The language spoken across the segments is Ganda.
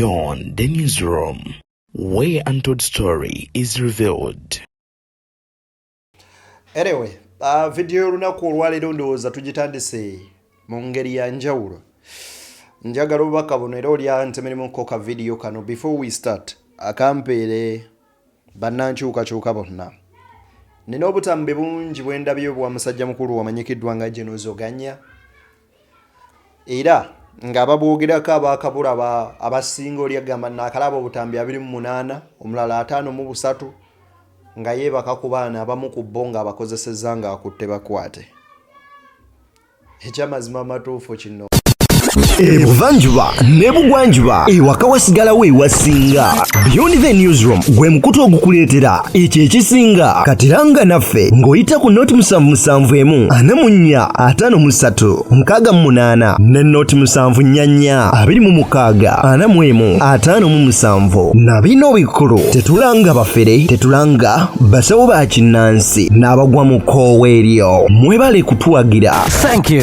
Beyond the Newsroom, where untold story is revealed. Anyway, video y'olunaku olwaleero ndowooza tugitandise mu ngeri ya njawulo. Njagala obubaka buno era olya ntemeremu ka video kano before we start akampeere bannankyukakyuka bonna. Nina obutambi bungi bwe ndabye obwa musajja mukulu wamanyikiddwa nga General Oganya, era ng'ababwogerako abaakabulaba abasinga oli agamba naakalaba obutambi 28, omulala 53, nga yeebaka ku baana abamu ku bo ng'abakozesezza ng'akutte bakwate. Ekyamazima amatuufu kino. Ebuvanjuba n'ebugwanjuba, ewaka wasigalawo ewasinga. Beyond the Newsroom gwe mukutu ogukuleetera ekyo ekisinga. Katiranga naffe ng'oyita ku 077 44 53 68 ne 074 26 41 57. Na bino bikulu: tetulanga bafere, tetulanga basawo ba kinnansi n'abagwa mu kkoowa eryo. Mwebale kutuwagira. Thank you.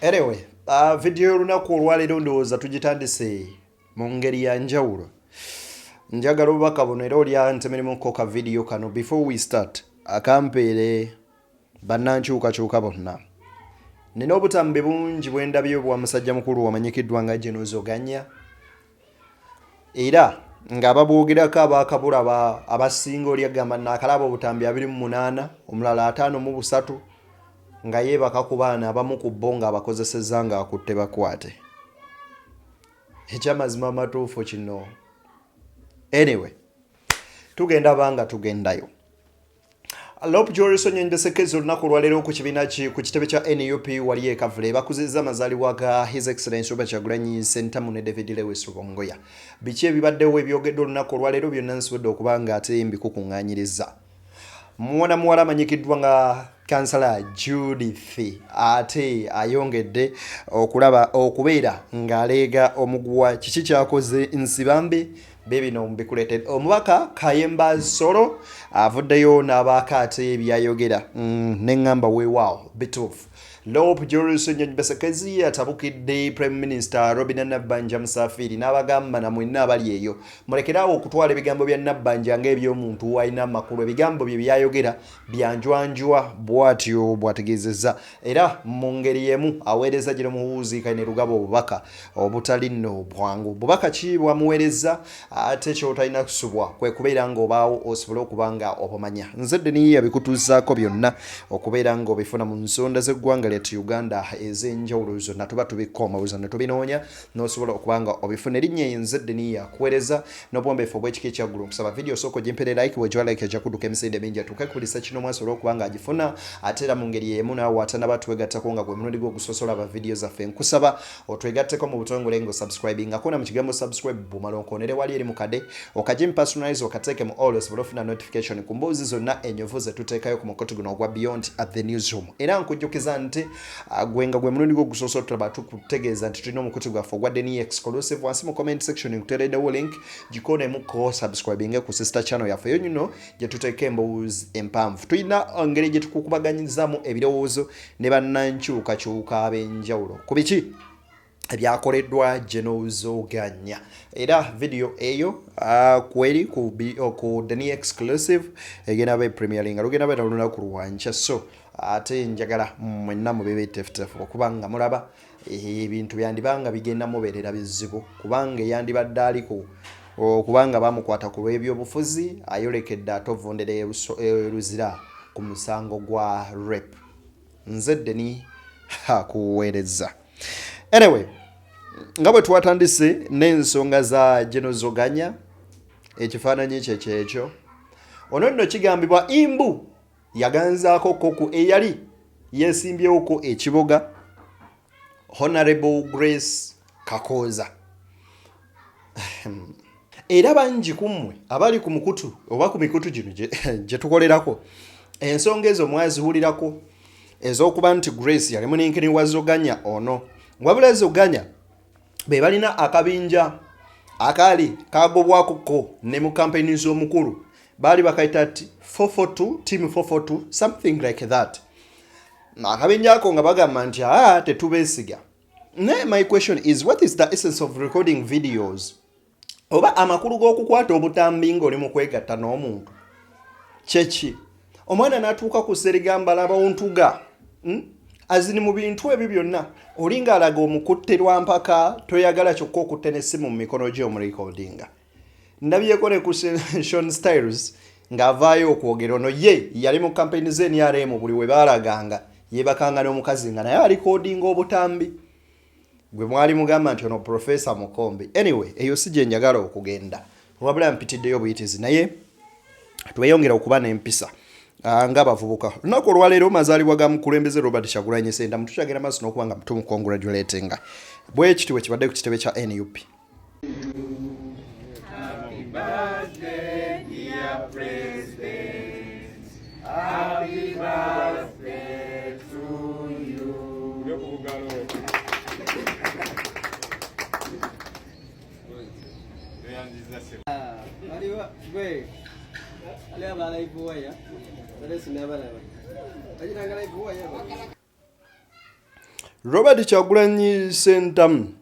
Anyway, video y'olunaku olwaleero ndowooza tugitandise mu ngeri ya njawulo. Njagala obubaka buno era olya ntemeremu ka video kano before we start akampeere bannankyukakyuka bonna. Nina obutambi bungi bwe ndabye obwa musajja mukulu wamanyikiddwa nga General Oganya, era ng'ababwogerako abaakabulaba abasinga oli agamba naakalaba obutambi 28, omulala 53, nga yeebaka ku baana abamu ku bo ng'abakozesezza ng'akutte bakwate. Ekyamazima amatuufu kino. Anyway, tugenda banga tugendayo. Lop Joris Onyonyi Besekezi olunaku olwaleero ku kibiina ki ku kitebe kya NUP wali e Kavule bakuzizza amazaalibwa ga His Excellency Robert Kyagulanyi Ssentamu ne David Lewis Rubongoya. Biki ebibaddewo ebyogedde olunaku olwaleero byonna nsobodde okuba nga ate mbikukuŋŋaanyiriza. Mwana muwala amanyikiddwa nga Kansala Judith ate ayongedde okulaba okubeera ng'aleega omuguwa kiki kyakoze Nsibambi. Bibino mbikuleetedde. Omubaka Kayemba Solo avuddeyo n'abaako ate byayogera, ne ŋŋamba weewaawo bituufu. Lop Julius Nyonyi Besekezi atabukidde Prime Minister Robina Nabbanja Musafiri n'abagamba na mwenna abali eyo mulekeraawo okutwala ebigambo bya Nabbanja ng'eby'omuntu alina amakulu. Ebigambo bye byayogera byanjwanjwa, bw'atyo bw'ategeezezza. Era mu ngeri y'emu aweereza Gino Muhuuzi Kainerugaba obubaka obutali nno bwangu. Bubaka ki bwamuweereza ate ky'otalina kusubwa kwe kubeera ng'obaawo osobole okuba nga obumanya. Nze Deni yabikutuusaako byonna okubeera ng'obifuna mu nsonda z'eggwanga lyattu Uganda ez'enjawulo zonna. Tuba tubikka omawuza ne tubinoonya n'osobola okuba nga obifuna. Erinnya ye nze Deni yakuweereza n'obuwombeefu obw'ekika ekyaggulu. Nkusaba video osooka ogimpeere like. Bw'ogiwa like ejja kudduka emisinde mingi atuuke ku buli ssekinomu asobole okuba ng'agifuna. Ate era mu ngeri y'emu naawe atanaba twegattako nga gwe mulundi gwo ogusoose olaba vidiyo zaffe, nkusaba otwegatteko mu butongole ng'osubscribingako na mu kigambo subscribe. Bw'omala onkoonere wali eri mukade okagimpersonalize okateeke mu all osobole ofuna notification ku mboozi zonna enyovu ze tuteekayo ku mukutu guno ogwa Beyond at the Newsroom. Era nkujjukiza nti gwe nga gwe mulundi gwo ogusoose otulaba, tukutegeeza nti tulina omukutu gwaffe ogwa Deni Exclusive. Wansi mu comment section nkuteereddewo link, gikonemuko subscribinge ku sister channel yaffe eyo nyino gye tuteeka emboozi empanvu. Tulina engeri gye tukukubaganyizamu ebirowoozo ne bannankyukakyuka ab'enjawulo ku biki ebyakoleddwa Genozoganya. Era vidiyo eyo kweri ku Deni Exclusive egenda be premiering lugenda beera olunaku lwankya. So ate njagala mwenna mube beteefuteefu okuba nga mulaba ebintu byandibanga bigenda mubeerera bizibu, kubanga eyandibadde aliko okubanga bamukwata ku lw'ebyobufuzi ayolekedde ate ovundera e Luzira ku musango gwa rape. Nze Deni akuweereza. Anyway, nga bwe twatandise n'ensonga za Genozoganya, ekifaananyi kye kyekyo. Ono nno kigambibwa imbu yaganzaako koku eyali yeesimbyewoko ekiboga, Honorable Grace Kakooza. Era bangi ku mmwe abali ku mukutu oba ku mikutu gino gye tukolerako ensonga ezo mwaziwulirako ez'okuba nti Grace yali muninkini wa Zoganya ono. Wabula Zoganya be balina akabinja akaali kagobwakoko ne mu kampeyini z'omukulu. Baali bakayita 442, team 442, something like that. Akabinja ako nga bagamba nti aa, tetubeesiga. Naye my question is, what is the essence of recording videos? Oba amakulu g'okukwata obutambi ng'oli mu kwegatta n'omuntu kyeki? Omwana n'atuuka ku serigamba laba ontuga, Azini mu bintu ebyo byonna oli ng'alaga omukutte lwa mpaka, toyagala kyokka okutte n'essimu mu mikono gye omurekodinga. Ndabyeko ne ku Sean Styles ng'avaayo okwogera. Ono ye yali mu kampeyini z'NRM, buli we baalaganga yeebakanga n'omukazi nga naye alikodinga obutambi gwe mwali mugamba nti ono Profesa Mukombe. Anyway, eyo si gye njagala okugenda, wabula mpitiddeyo buyitizi, naye tweyongera okuba n'empisa ng'abavubuka. Olunaku olwaleero mazaalibwa ga mukulembeze Robert Kyagulanyi Ssentamu. Tukyagenda maaso n'okuba nga tumucongratulatinga. Bwe kityo bwe kibadde ku kitebe kya NUP. Happy birthday, dear President. Happy birthday to you. Robert Kyagulanyi Ssentamu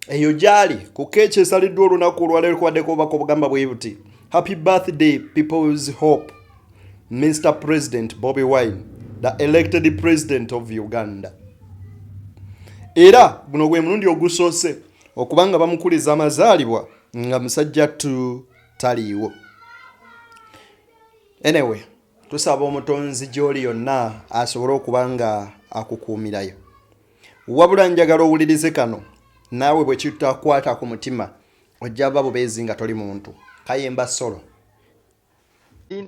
eyo gyali ku keeki esaliddwa olunaku olwaleero, kubaddeko obubaka obugamba bwe buti: "Happy birthday, people's hope, Mr President Bobi Wine, the elected president of Uganda." Era guno gwe mulundi ogusoose okuba nga bamukuliza amazaalibwa nga musajja tu taliiwo. Anyway, tusaba omutonzi gy'oli yonna asobole okuba nga akukuumirayo. Wabula njagala owulirize kano, naawe bwe kitakwata ku mutima ojja ba bubeezi nga toli muntu. Kayemba Solo.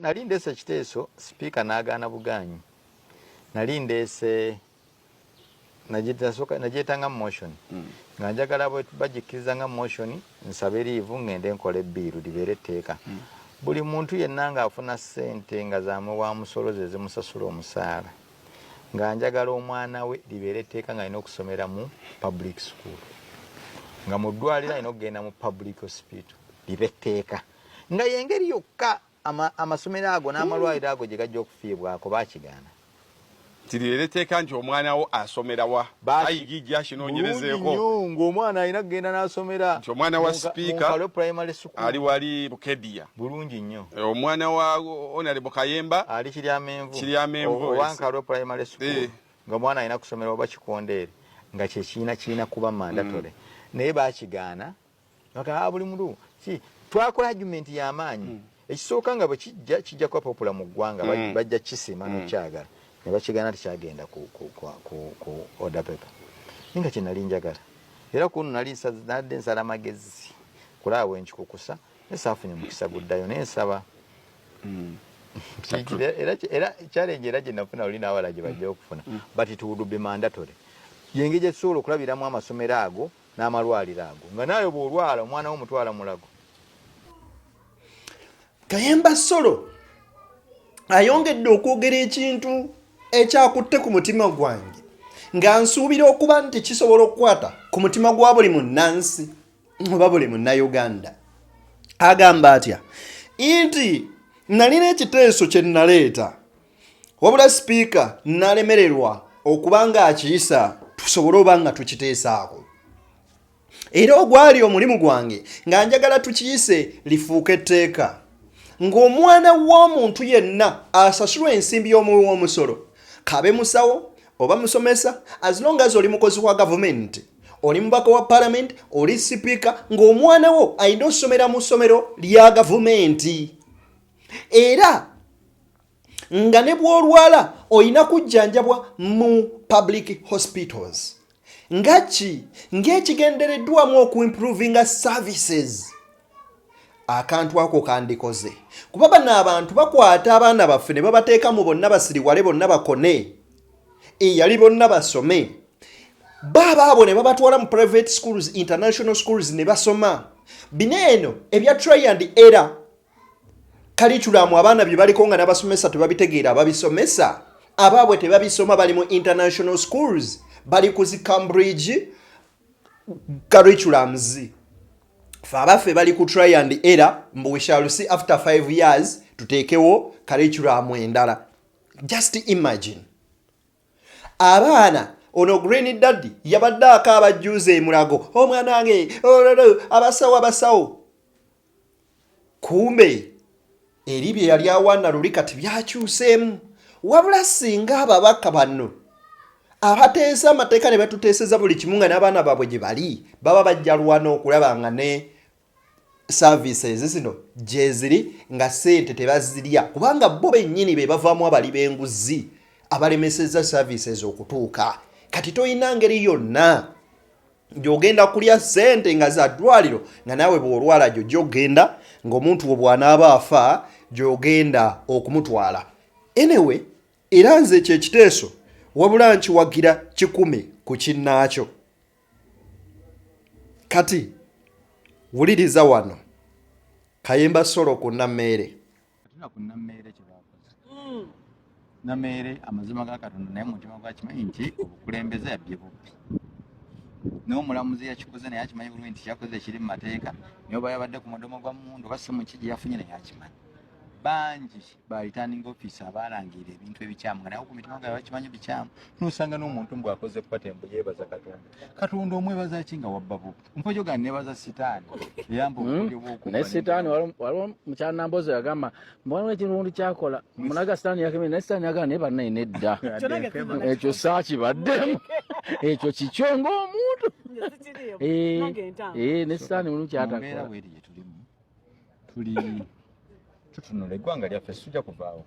Nali ndeese ekiteeso, sipiika n'agaana bugaanyi. Nali ndeese, nagyetanga motion nga njagala bwe bagikkiriza nga motion, nsabe leave ngende nkole bill libeere etteeka. Buli muntu yenna ng'afuna ssente nga zamuwa musolo ze zimusasula omusaala, nga njagala omwana we libeere etteeka nga alina okusomera mu public school, nga mu ddwaliro alina okugenda mu public hospital, libe etteeka nga yengeri yokka amasomero ago n'amalwaliro ago gye gajja okufiibwako. Bakigaana. Nti libeere etteeka nti omwana wo asomera wa? Ayigijja akinoonyerezeeko. Bulungi nnyo, ng'omwana alina kugenda n'asomera Nti omwana wa sipiika mu Nkalwe Primary School. Ali wali Bukedia. Bulungi nnyo. Omwana wa Honorable Kayemba ali Kiryamenvu. Kiryamenvu, oba yes. Nkalwe Primary School. Nga omwana alina kusomera oba Kikondeere, nga kyekiina kirina kuba mandatory. Naye bakigaana. Baka buli muntu ki twakola argument y'amaanyi. Ekisooka nga bwe kijja, kijja kuba popular mu ggwanga, bajja kisiima n'okyagala. Ne bakigaana, tekyagenda ku order paper. Naye nga kye nali njagala. Era kuno nali nadde nsala amagezi kulaba bwe nkikukusa, naye saafunye mukisa guddayo, naye nsaba. Era challenge era gye nafuna luli n'awala gye bajja okufuna, but it would be mandatory. Yengeri gye tusobola okulabiramu amasomero ago n'amalwaliro ago, nga naawe bw'olwala omwana wo mutwala Mulago. Kayemba Solo ayongedde okwogera ekintu ekyakutte ku mutima gwange, nga nsuubira okuba nti kisobola okukwata ku mutima gwa buli munnansi oba buli munnayuganda. Agamba atya? Nti nalina ekiteeso kye naleeta, wabula sipiika nalemererwa okuba nga akiyisa tusobole oba nga tukiteesaako. Era ogwali omulimu gwange nga njagala tukiyise lifuuke etteeka, ng'omwana w'omuntu yenna asasulwa ensimbi y'omuwi w'omusolo, kabe musawo oba musomesa, as long as oli mukozi wa gavumenti, oli mubaka wa palamenti, oli sipiika, ng'omwana wo alina osomera mu ssomero lya gavumenti, era nga ne bw'olwala olina kujjanjabwa mu public hospitals, nga ki ng'ekigendereddwamu okuimprovinga services. Akantu ako kandikoze, kuba bano abantu bakwata abaana baffe ne babateeka mu bonna basiriwale, bonna bakone eyali, bonna basome. Baaba abo ne babatwala mu private schools, international schools, ne basoma bino eno ebya try and error curriculum. Abaana bye baliko nga n'abasomesa tebabitegeera, ababisomesa abaabwe tebabisoma, bali mu international schools, bali ku zi Cambridge curriculums. Fe abaffe bali ku try and error, mbu we shall see after 5 years. Tuteekewo curriculum endala. Just imagine. Abaana ono Green Daddy yabadde akaaba jjuuzi e Mulago, omwana wange ololo abasawo abasawo. Kumbe eri bye yali awaana luli kati byakyuseemu. Wabula singa ababaka bano abateesa amateeka ne batuteeseza buli kimu nga n'abaana baabwe gye bali, baba bajja lwana okulaba nga ne services zino gyeziri nga ssente tebazirya, kubanga bo bennyini be bavaamu abali b'enguzi abalemesezza services okutuuka. Kati tolina ngeri yonna gy'ogenda kulya ssente nga za ddwaliro nga naawe bw'olwala gyo gy'ogenda, ng'omuntu wo bw'anaaba afa gy'ogenda okumutwala. Anyway, era nze ekyo ekiteeso wabula nkiwagira kikumi ku kinnaakyo. Kati wuliriza wano Kayemba Solo ku Nammeere. Tuna ku Nammeere kye bakoze. Nammeere amazima ga Katonda naye mutima gwa kimanyi nti obukulembeze yabbye bubbi. Naye omulamuzi yakikoze naye akimanyi bulungi nti kyakoze kiri mu mateeka, naye oba yabadde ku mudomo gwa mmundu oba si muki gye yafunye naye akimanyi. Bangi ba returning officer abalangirira ebintu ebikyamu nga naye ku mitima gaabwe bakimanyi bikyamu, n'osanga n'omuntu mbu akoze pate mbu yeebaza Katonda. Katonda omwebaza ki nga wabba bubbi? Mpojo ga nebaza sitaani eyamba obukodyo bw'okubba. Naye sitaani waliwo mukyala Nambooze yagamba mbu waliwo ekintu kyakola munaga sitaani yakemye, naye sitaani yagamba naye bannaye nedda, ekyo saakibaddemu, ekyo kikyo ng'omuntu. Ne sitaani mulimu kyatakola. Mu mbeera bweri gye tulimu, tuli tutunula eggwanga lyaffe, situjja kuvaawo,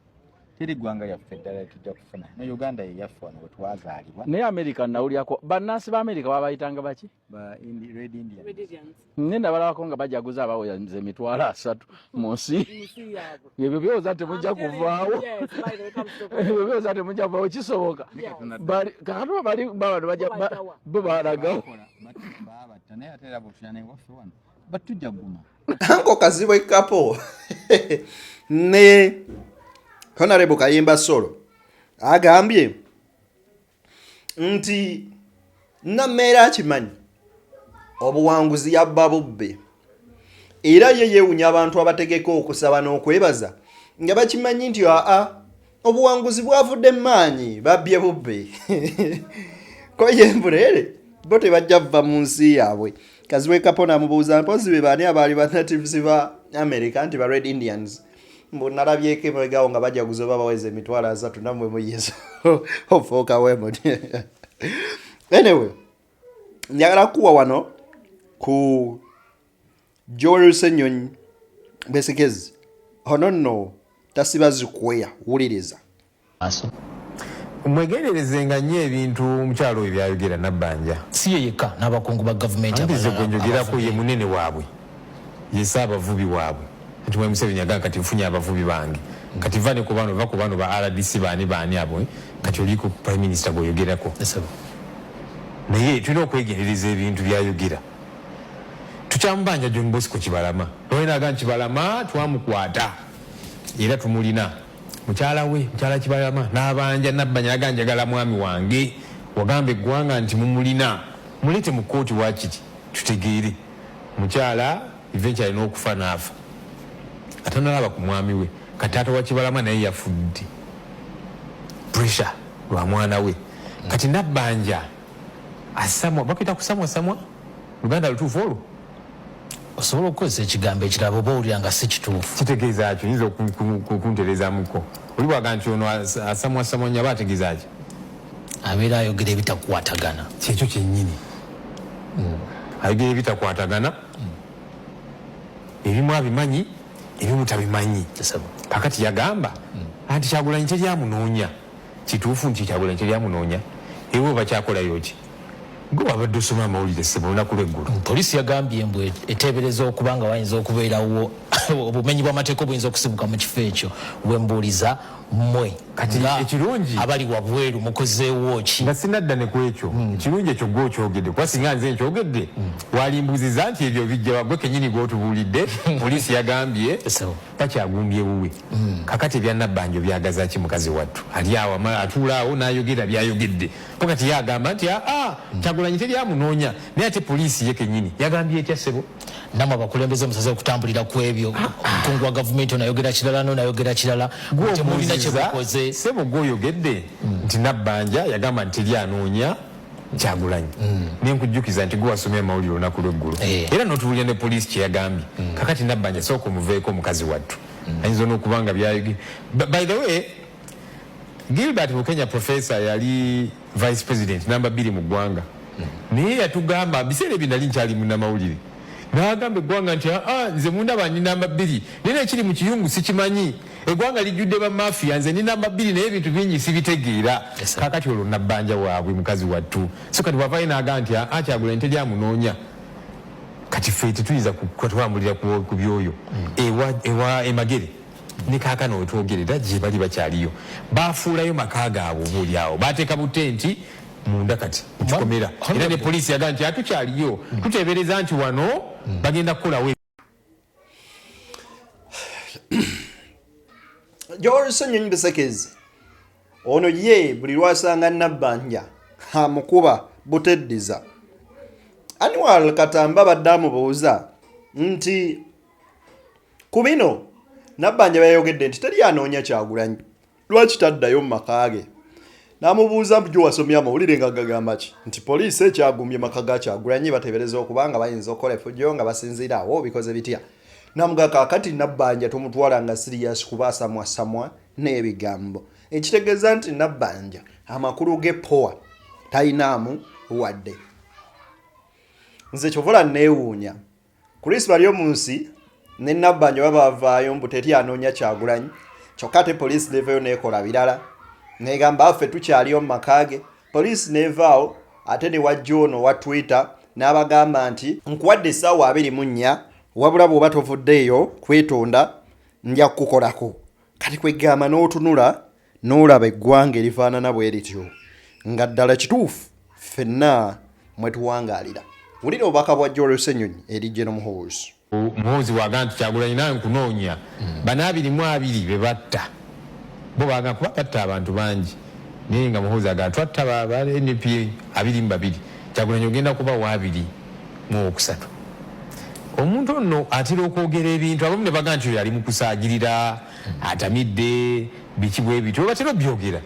teri ggwanga lyaffe eddala lyetujja kufuna, ne Uganda ye yaffe wano we twazaalibwa. Naye Amerika nawulyako bannansi ba Amerika babayitanga baki? Ba Red Indians. Red Indians. Naye nabalabako nga bajaguza abaweza 30,000 mu nsi. Ebyo byowooza temujja kuvaawo. Ebyo byowooza temujja kuvaawo, kisoboka. Kakati bali babano bajja bo balagawo. Babatta naye ate era bw'otulina newaffe wano batujja kuguma. Anko Kazibwe Kapo ne Honorable Kayemba Solo agambye nti Nammeere akimanyi obuwanguzi yabba bubbe, era ye yeewunya abantu abategeka okusaba n'okwebaza nga bakimanyi nti aa obuwanguzi bwavudde mu maanyi, babbye bubbe. Ko ye mbuleere bo tebajja kuva mu nsi yaabwe. Kazibwe Kapo n'amubuuza mpozi be baani abaali ba natives ba America nti ba Red Indians, mbu nalabyeko emabegawo nga bajaguza oba baweza 30,000, nammwe muyinza ofuuka we muti. Anyway, njagala kukuwa wano ku Joel Ssenyonyi Besigezi, ono nno tasiba zikweya, wuliriza. Mwegenderezenga nnyo ebintu omukyalo oyo byayogera Nabbanja. Si ye yekka, n'abakungu ba gavumenti Anti nze abalala gwe njogerako ye abavuddeyo. munene waabwe, ye Ssaabavubi waabwe. Anti Mwami Museveni yagamba kati nfunye abavubi bange, kati va ne ku bano, va ku bano ba rdc baani baani abo, kati oli ku Prime Minister gw'oyogerako. Naye tulina okwegendereza ebintu by'ayogera. Tukyamubanja John Bosco Kibalama. Lwali naga nti Kibalama twamukwata era tumulina. Mukyala we, mukyala Kibalama n'abanja Nabbanja naga njagala mwami wange. Wagamba eggwanga nti mumulina. Muleete mu kkooti waakiri tutegeere. Mukyala eventually n'okufa n'afa atanalaba ku mwami we. Kati taata wa Kibalama naye yafudde pressure lwa mwana we. Kati Nabbanja asamwa, bakuyita kusamwasamwa? Luganda lutuufu olwo? Osobola okukozesa ekigambo ekirala oba owulira nga si kituufu. Kitegeeza ki? Oyinza okuntereezaamuko? Oli bw'agamba nti ono asamwasamwa nnyo aba ategeeza ki? Abeera ayogera ebitakwatagana. Kyekyo kyennyini. Ayogera ebitakwatagana. Ebimu abimanyi, ebimu tabimanyi. Kaakati yagamba anti Kyagulanyi teri amunoonya. Kituufu nti Kyagulanyi teri amunoonya? Ewe bakyakolayo ki? Gwe wabadde osoma amawulire ssebo olunaku lw'eggulo. Poliisi yagambye mbu eteebereza okuba nga wayinza okubeerawo obumenyi bw'amateeka obuyinza okusibuka mu kifo ekyo. Wembuuliza mmwe Kati ekirungi abali wabweru mukozeewo ki? Nga sinadda ne ku ekyo, ekirungi ekyo gwe okyogedde, kuba singa nze nkyogedde walimbuuziza nti ebyo bijja wa, gwe kennyini gw'otubuulidde. Poliisi yagambye bakyagumbye wuwe. Kakati ebya Nabbanja obyagaza ki? Mukazi wattu ali awo atuula awo n'ayogera by'ayogedde. Ko kati ye agamba nti aa Kyagulanyi teri amunoonya, naye ate poliisi ye kennyini yagambye etya ssebo? Namwe abakulembeze musaze okutambulira ku ebyo. Omukungu wa gavumenti ono ayogera kirala, n'ono ayogera kirala, temulina kye mukoze. Ssebo gwe oyogedde nti Nabbanja yagamba nti teri anoonya Kyagulanyi, ne nkujjukiza nti gwe wasomye amawulire olunaku lw'eggulo era n'otubuulira ne poliisi kye yagambye. Kakati Nabbanja sooka omuveeko, mukazi wattu ayinza n'okuba nga byayogera. By the way, Gilbert Bukenya professor yali vice president namba 2 mu ggwanga, naye yatugamba biseera ebyo nali nkyali munnamawulire, n'agamba eggwanga nti aa nze mundaba ndi namba 2, naye ekiri mu kiyungu sikimanyi, eggwanga lijjudde ba mafia, nze ndi namba 2 naye ebintu bingi sibitegeera. Kakati olwo Nabbanja waabwe mukazi wattu, so kati bw'avaayo n'agamba nti aa Kyagulanyi teri amunoonya, kati ffe tetuyinza kutwambulira ku byoyo ewa emagere. Ne kaakano wetwogerera gye bali bakyaliyo, baafuulayo maka gaabwe, oba oli awo baateeka butenti munda kati mu kikomera, era ne poliisi yagamba nti atukyaliyo, tuteebereza nti wano bagenda kukolawo. George Ssenyonyi Bisekezi ono ye buli lwasanga Nabbanja amukuba buteddiza. Anwar Katamba badde amubuuza nti ku bino Nabbanja byayogedde nti teri anoonya Kyagulanyi, lwaki taddayo mu maka ge? N'amubuuza mbu wasomye amawulire nga gagamba ki nti poliisi ekyagumbye maka ga Kyagulanyi, bateebereza okuba nga bayinza okukola effujjo nga basinziira awo bikoze bitya. Namuga kaakati Nabbanja tomutwala nga siriyasi kuba asamwasamwa n'ebigambo, ekitegeeza nti Nabbanja amakulu ge powa talinaamu wadde. Nze kyovola neewuunya Chris Baryomunsi ne Nabbanja baba bavaayo mbu teri anoonya Kyagulanyi, kyokka ate poliisi nevayo neekola birala, negamba ffe tukyaliyo mu maka ge. Poliisi nevaawo ate ne wajja ono owa Twitter n'abagamba nti nkuwadde essaawa 24, wabula bw'oba tovuddeeyo kwetonda nja kukukolako. Kati kwegamba n'otunula n'olaba eggwanga erifaanana bwe lityo nga ddala kituufu ffenna mwe tuwangaalira. Wulira obubaka bwa Joel Ssenyonyi eri General Muhoozi. Muhoozi bw'agamba nti Kyagulanyi naawe nkunoonya, bano 22 be batta bo baagala kuba batta abantu bangi, naye nga Muhoozi agamba twatta ba nup 22, Kyagulanyi ogenda kuba wa 23. Omuntu ono atera okwogera ebintu abamu ne bagamba nti oyo ali mu kusaagirira, atamidde, biki bwe bityo bwe batera obyogera,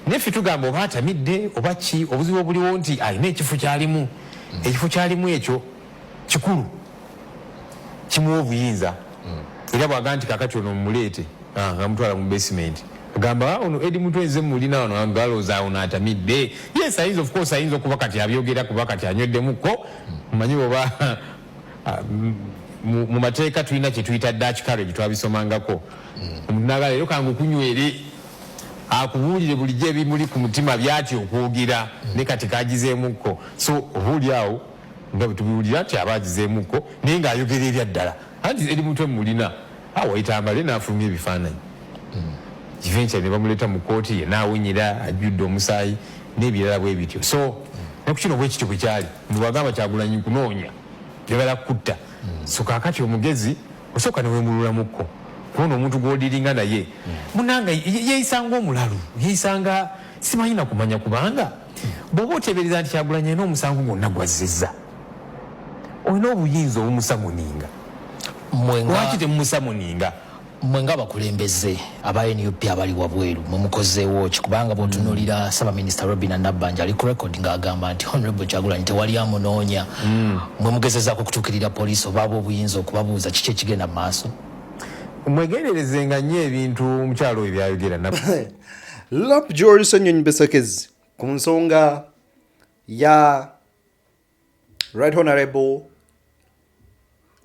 naye ffe tugamba oba atamidde oba ki, obuzibu obuliwo nti alina ekifo kyalimu, ekifo kyalimu ekyo kikulu, kimuwa obuyinza. Era bw'agamba nti kakati ono mumuleete, nga mutwala mu basement, agamba ono Eddie Mutwe nze mulina wano, galowooza ono atamidde. Yes, ayinza, of course ayinza okuba kati abyogera kuba kati anyweddemuko, manyi oba mu mateeka tulina kye tuyita Dutch courage, twabisomangako. Omuntu n'agamba leero kangu kunywere, akubuulire bulijjo ebimuli ku mutima byatya okwogera, ne kati kagizeemukko. So oba oli awo nga bwe tubiwulira nti aba agizeemukko, naye ng'ayogera ebya ddala. Anti Eddie Mutwe mulina awo wayita mbale n'afulumya ebifaananyi, eventually ne bamuleeta mu kkooti, ye n'awunyira ajjudde omusaayi n'ebirala bwe bityo. So ne ku kino bwe kityo bwe kyali, bw'agamba Kyagulanyi nkunoonya, njagala kukutta. So kaakati omugezi osooka ne weemululamukko kubona omuntu gw'odiringa naye munanga yeeyisa ng'omulalu, yeeyisa nga simanyi na kumanya, kubanga bw'oba oteebereza nti Kyagulanyi alina omusango gwonna gwazzizza, olina obuyinza obumusamuninga, lwaki temumusamuninga? Mmwe ng'abakulembeze aba nup abali wabweru mwe mukozeewo ki? Kubanga bw'otunuulira Ssaabaminisita Robinah Nabbanja ali ku record ng'agamba nti Honorable Kyagulanyi tewali amunoonya. Mwe mugezezaako okutuukirira poliisi oba ab'obuyinza okubabuuza kiki ekigenda mu maaso? Mwegenderezenga nnyo ebintu omukyala oyo by'ayogera. Lop Joel Ssenyonyi Besekezi ku nsonga ya Right Honorable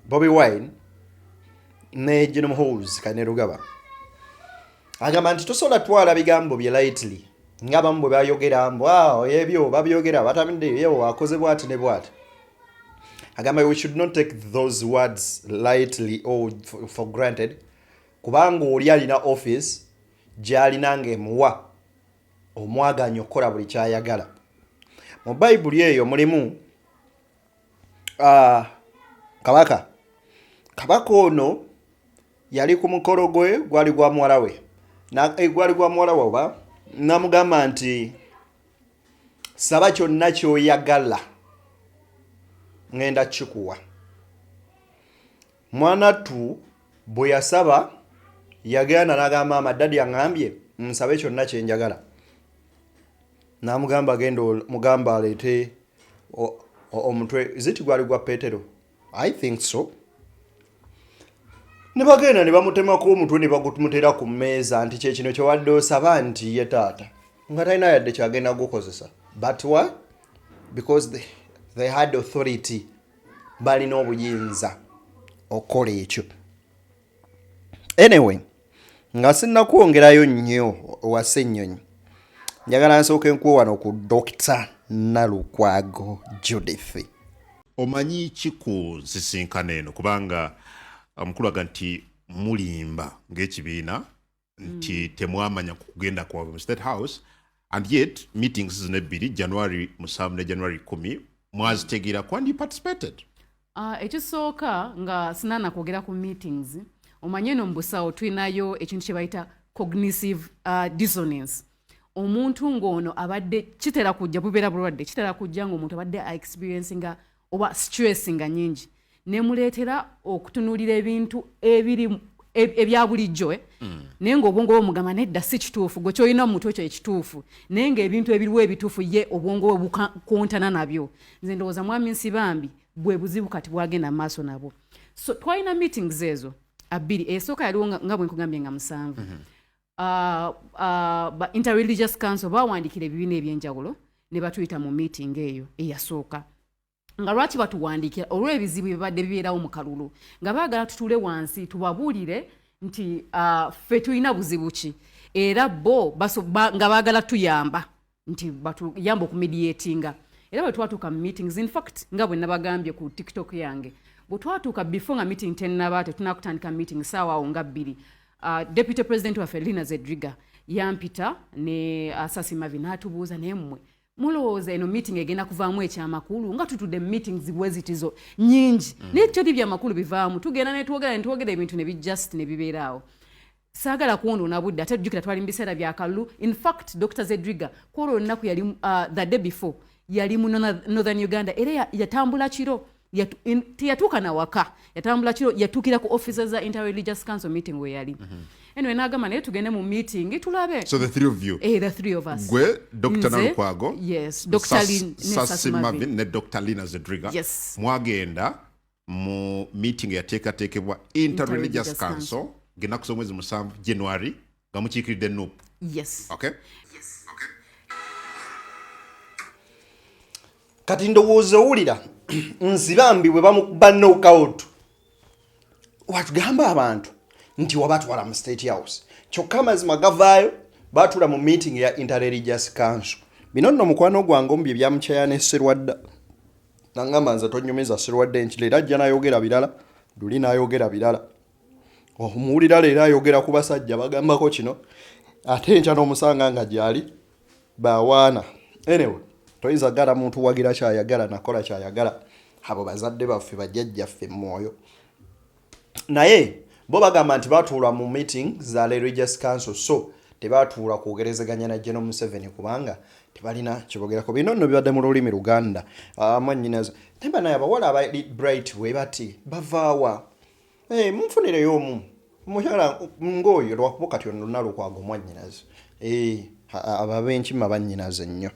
Bobi Wine ne General Muhoozi Kainerugaba agamba nti tosobola twala bigambo bye lightly ng'abamu bwe bayogera mbu ebyo babyogera batamidde ebyo akoze bwati ne bwati. Agamba we should not take those words lightly or for granted, kubanga oli alina office. gy'alina ng'emuwa omwagaanya okukola buli ky'ayagala. Mu Bayibuli eyo mulimu kabaka. Kabaka ono yali ku mukolo gwe gwali gwa muwala we eh, gwali gwa muwala we oba namugamba nti saba kyonna ky'oyagala ŋŋenda kikuwa. Mwanattu bwe yasaba yagenda n'agamba maama dadi aŋambye nsabe kyonna kye njagala. N'amugamba genda mugamba aleete omutwe ziti gwali gwa Petero I think so. Ne bagenda ne bamutemako omutwe ne bagumutera ku mmeeza nti kye kino kyewadde osaba nti ye taata nga talina yadde kyagenda gukozesa but why because they, they had authority balina obuyinza okukola ekyo anyway nga sinnakwongerayo nnyo owa Ssennyonyi njagala nsooke nkuwe wano ku Dokita Nalukwago Judith. Omanyi ki ku nsisinkano eno kubanga omukulu aga nti mulimba ng'ekibiina nti temwamanya ku kugenda kwabwe mu State House and yet meetings zino ebbiri January 7 ne January 10 mwazitegeerako and you participated. Ekisooka nga sinana kwogera ku meetings, omanye eno mu busawo tulinayo ekintu kye bayita cognitive dissonance. Omuntu ng'ono abadde kitera kujja bubeera bulwadde kitera kujja ng'omuntu abadde experiencing oba stress nga nyingi nemuleetera okutunuulira ebintu ebiri ebya bulijjo eh? Naye ng'obwongo bwe mugamba nedda si kituufu, gwe kyolina mu mutwe kyo ekituufu, naye ng'ebintu ebiriwo ebituufu ye obwongo bwe bukontana nabyo. Nze ndowooza Mwami Nsibambi bwe buzibu kati bwagenda mu maaso nabwo. So twalina meetings ezo abiri, esooka yaliwo nga bwe nkugambye nga 7. Ba Interreligious Council bawandiikira ebibiina ebyenjawulo ne batuyita mu meeting eyo eyasooka. Nga lwaki batuwandiikira? Olw'ebizibu ebibadde bibeerawo mu kalulu, nga baagala tutuule wansi tubabuulire nti ffe tulina buzibu ki, era bo nga baagala tuyamba nti batuyamba okumediatinga. Era bwe twatuuka mu meetings, in fact nga bwe nabagambye ku TikTok yange, bwe twatuuka before nga meeting tennaba, tetunakutandika meeting, saawa awo nga 2, deputy president waffe Lina Zedriga yampita ne Sasi Mavi n'atubuuza, naye mmwe mulowooza eno meeting egenda kuvaamu ekyamakulu nga tutudde mu meetings bwe zitizo nyingi? Naye teri byamakulu bivaamu, tugenda netwogera netwogera ebintu ne bijust ne bibeeraawo. Saagala kwonoona budde, ate jjukira twali mu biseera bya kalulu. In fact Dr Zedriga kwolwo olunaku yali the day before yali mu Northern Uganda, era yatambula kiro, teyatuuka nawaka, yatambula kiro, yatuukira ku offices za Interreligious Council meeting we yali. Anyway, n'agamba naye tugende mu meeting tulabe. So the three of you? Eh, the three of us. Gwe Dr. Nalukwago? Yes, Dr. Lin, ne Sasi Marvin ne Dr. Lina Zedriga. Yes. Mwagenda mu meeting eyateekateekebwa Interreligious Council ng'ennaku z'omwezi 7 January nga mukiikiridde NUP? Yes. Okay. Kati ndowooza owulira Nsibambi bwe bamukuba knockout, watugamba abantu nti wabatwala mu State House, kyokka amazima gavaayo batuula mu meeting ya Interreligious Council. Bino nno mukwano gwange omu bye byamukyaya ne Serwadda, nangamba nze tonyumiza Serwadda enkiro, era ajja nayogera birala, luli nayogera birala. Omuwulira leero ayogera ku basajja bagambako kino, ate enkya n'omusanga nga gyali bawaana. Anyway, toyinza gala muntu wagira kyayagala nakola kyayagala. Abo bazadde baffe, bajjajjaffe mwoyo, naye bo bagamba nti batuula mu meeting za Religious Council, so tebatuula kwogerezeganya na General Museveni kubanga tebalina kyobogerako. Bino nno bibadde mu lulimi Luganda. Mwannyinaze naye banaye abawala abali bright bwe bati bavaawa? Hey, munfunireyo omu omukyala ng'oyo, lwakuba kati ono Nalukwago mwannyinaze. Hey, ababenkima bannyinaze nnyo.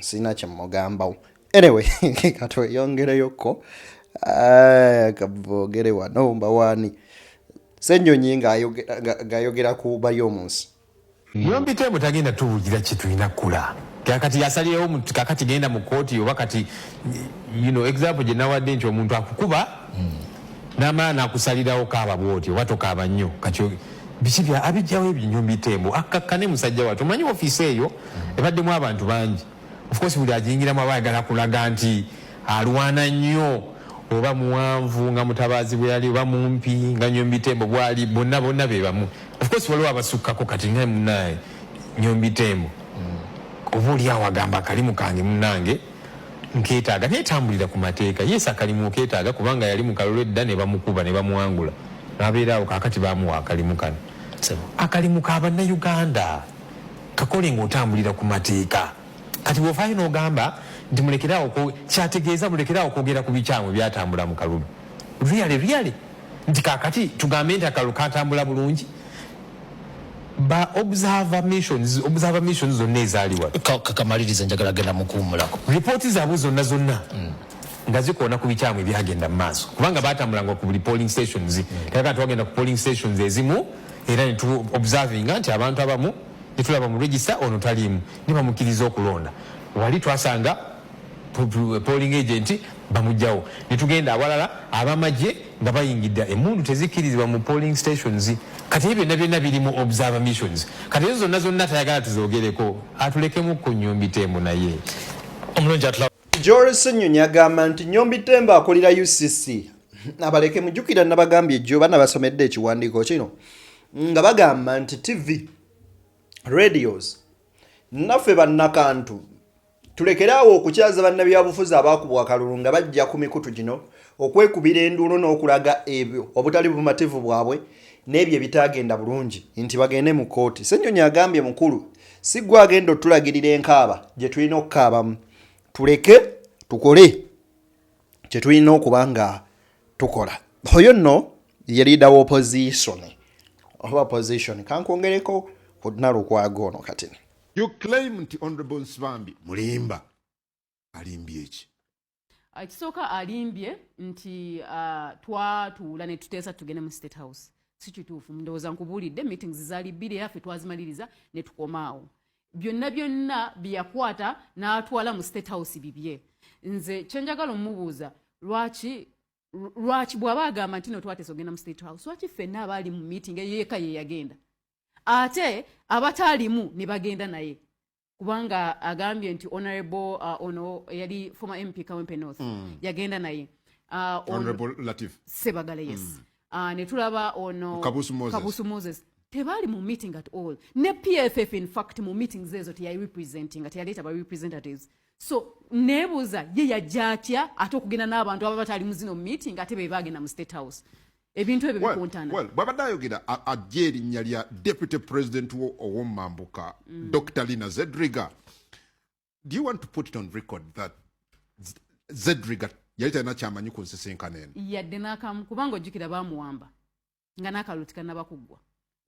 Sirina kyemugambawo. Anyway, katweyongereyokko kavoogere wano mbawaani Ssenyonyi ng'ayogera ku bali omunsi. Nyombi Thembo tagenda tubuulira kye tulina kukula. Kakati yasaliyewo kakati genda mu kooti oba kati example gye nawadde nti omuntu akukuba n'amala n'akusalirawo kaaba bw'oti oba tokaaba nnyo, kati biki bya abijjawo ebyo? Nyombi Thembo akkakkane musajja wattu. Omanyi ofiisi eyo ebaddemu abantu bangi. Of course buli agiyingiramu aba ayagala kulaga nti alwana nnyo, oba muwanvu nga Mutabaazi bwe yali, oba mumpi nga Nyombi Thembo bwali, bonna bonna be bamu. Of Of course waliwo abasukkako kati nga munaye Nyombi Tembo oba oli awo agamba akalimu kange munange nketaaga, naye tambulira ku mateeka. Yes, akalimu oketaaga kubanga yali mu kalulu edda ne bamukuba ne bamuwangula nabeera awo, kakati bamuwa akalimu kano. Akalimu ka Bannayuganda kakole ng'otambulira ku mateeka. Kati bw'ofaayo n'ogamba nti mulekeraawo, kyategeeza mulekeraawo okwogera ku bikyamu byatambula mu kalulu. Really, really, nti kakati tugambe nti akalulu katambula bulungi, ba observer missions, observer missions zonna ezaali wano. Kamaliriza, njagala genda mukuwumulako. Ripooti zaabwe zonna zonna nga zikoona ku bikyamu ebyagenda mu maaso, kubanga batambulanga ku buli polling stations. Kaka twagenda ku polling stations ezimu era netu observinga nti abantu abamu netulaba mu register ono taliimu, ne bamukkiriza okulonda. Wali twasanga polling agent bamugjawo, netugenda awalala abamagye nga bayingidde, emundu tezikkirizibwa mu polling stations. Kati ebyo byonna byonna biri mu observer missions. Kati ezo zonna zonna tayagala tuzogereko, atulekemu ku Nyombi Tembo naye. Omulungi atula. Joel Ssenyonyi agamba nti Nyombi Tembo akolera UCC, abaleke. Mujjukira nabagambye ejjo, bana basomedde ekiwandiiko kino nga bagamba nti TV, radios, naffe bannakantu tulekeraawo okukyaza bannabyabufuzi abaakubwa akalulu nga bajja ku mikutu gino okwekubira enduulu n'okulaga ebyo obutali bumativu bwabwe n'ebyo ebitaagenda bulungi nti bagende mu kkooti. Ssenyonyi agambye, mukulu, si gwe agenda otulagirira enkaaba gye tulina okukaabamu, tuleke tukole kye tulina okuba nga tukola. Oyo nno ye leader wa opposition oba opposition. Kankwongereko ku Nalukwago ono kati. You claim nti Honorable Nsibambi mulimba. Alimbye eki? Ekisooka, alimbye nti twatuula ne tuteesa tugende mu State House. Si kituufu. Ndowooza nkubuulidde, meetings zaali bbiri era ffe twazimaliriza ne tukomaawo. Byonna byonna bye yakwata n'atwala mu State House bibye. Nze kyenjagala omubuuza, lwaki bw'aba agamba nti no twateesa ogenda mu State House, lwaki ffenna abaali mu meeting eyo yeka ye yagenda, ate abataalimu ne bagenda naye? Kubanga agambye nti honorable ono yali former MP Kawempe North yagenda naye. Honorable Latif Sebagale, yes. Ne tulaba ono Kabusu Moses. Kabusu Moses, tebaali mu meeting at all. Ne PFF, in fact, mu meetings ezo teyarepresentinga, teyaleeta ba representatives. So neebuuza, ye yajja atya ate okugenda n'abantu aba batali mu zino meeting, ate be bagenda mu State House? Ebintu ebyo bikontana. Well, bw'abadde ayogera ajja erinnya lya deputy president wo ow'omumambuka, Dr Lina Zedriga. Do you want to put it on record that Zedriga yali talina kyamanyi ku nsisinkano eno? Yadde n'akamu, kubanga ojjukira bamuwamba nga n'akalulu tekanaba kuggwa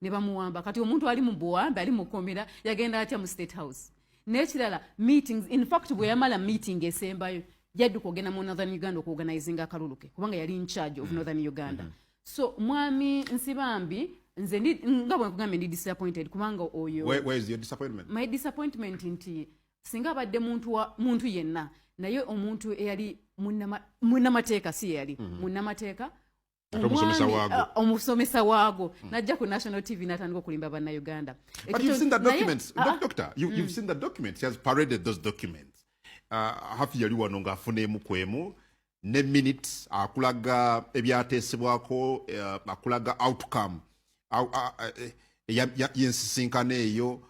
ne bamuwamba. Kati omuntu ali mu buwambe, ali mu kkomera, yagenda atya mu State House? N'ekirala, meetings, in fact bwe yamala meeting esembayo yadduka ogenda mu Northern Uganda okuorganizinga akalulu ke, kubanga yali in charge of Northern Uganda. So mwami Nsibambi, nze nga bwe nkugambye, ndi disappointed kubanga oyo Where is your disappointment? My disappointment nti singa abadde muntu yenna, naye omuntu eyali munnamateeka, si yeyali munnamateeka, Ate omusomesa omwami, waago. Omusomesa waago najja ku national TV n'atandika okulimba Bannayuganda. But you've seen the documents. Doctor, you've seen the documents. He has paraded those documents. Hafi yali wano ng'afuna emu ku emu ne minutes, akulaga ebyateesebwako, akulaga outcome y'ensisinkano eyo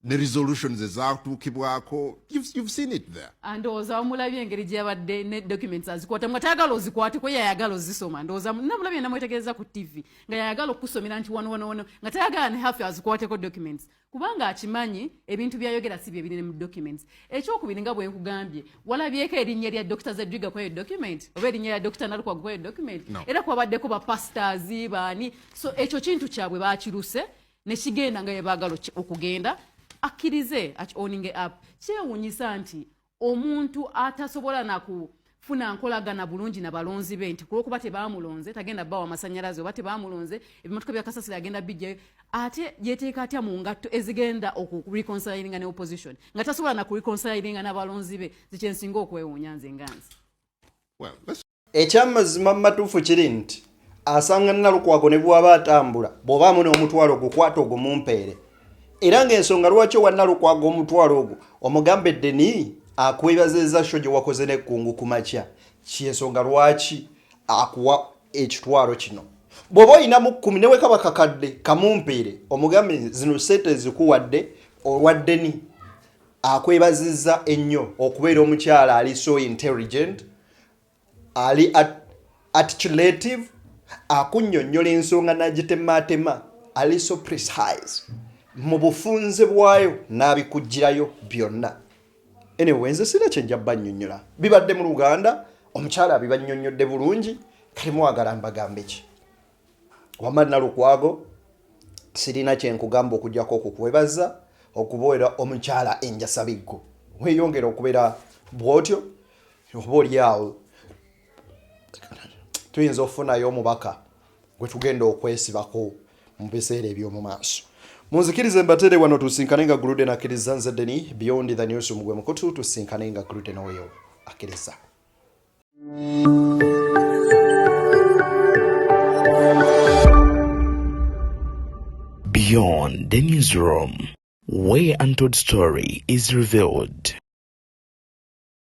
ne resolutions ezatuukibwako. You've seen it there. Ndowooza wamulabye engeri gye yabadde ne documents azikwata nga tayagala ozikwateko, yayagala ozisoma. Ndowooza namulabye, namwetegereza ku TV nga yayagala okusomera nti wano wano wano, nga tayagala ne hafi azikwateko documents, kubanga akimanyi ebintu byayogera si bye biri mu documents. Ekyokubiri, nga bwe nkugambye, walabyeko erinnya lya Dr Zedriga kweyo document oba erinnya lya Dr Nalukwago kweyo document? No. Era kwabaddeko ba pastors baani, so ekyo kintu kyabwe bakiruse nekigenda nga byebaagala okugenda. Akkirize, owning up. Kyewuunyisa nti omuntu atasobola nakufuna nkolagana bulungi na balonzi be, nti kulwokuba tebamulonze tagenda bawa masanyalaze, oba tebamulonze ebimotoka bya kasasiro agenda bijjayo, ate yeteeka atya mu ngatto ezigenda okureconcilinga ne opposition nga tasobola nakureconcilinga n'abalonzi be? Zikyensinga okwewuunya nze nga nze. Well, let's Ekyamazima mu matuufu kiri nti asanga Nalukwago ne bw'aba atambula, bw'obaamu n'omutwalo ogukwata ogumumpeere, era ng'ensonga lwaki owa Nalukwago omutwalo ogwo omugambe eddeni akwebazeza show gye wakoze n'ekkungu ku makya, kyensonga lwaki akuwa ekitwalo kino. Bw'oba olinamu kkumi ne wekaba kakadde kamumpeere, omugambe zino sente zikuwadde olwaddeni akwebazizza ennyo okubeera omukyala ali so intelligent, ali articulative, akunnyonnyola ensonga n'agitemaatema, ali so precise mu bufunze bwayo n'abikuggyirayo byonna. Anyway, nze sirina kye nja bannyonnyola, bibadde mu Luganda, omukyala abibannyonnyodde bulungi, kale mwagala mbagambe ki? Wamma Nalukwago, sirina kye nkugamba okuggyako okukwebaza okubeera omukyala enjasabiggo. Weeyongera okubeera bw'otyo, oba oli awo tuyinza okufunayo omubaka gwe tugenda okwesibako mu biseera eby'omu maaso. Munzikirize mbatere wano tusinkane nga Gluden akkiriza. Nze Deni, Beyond the News mugwe mukutu, tusinkane nga Gluden oyo akkiriza. Beyond the Newsroom, where untold story is revealed.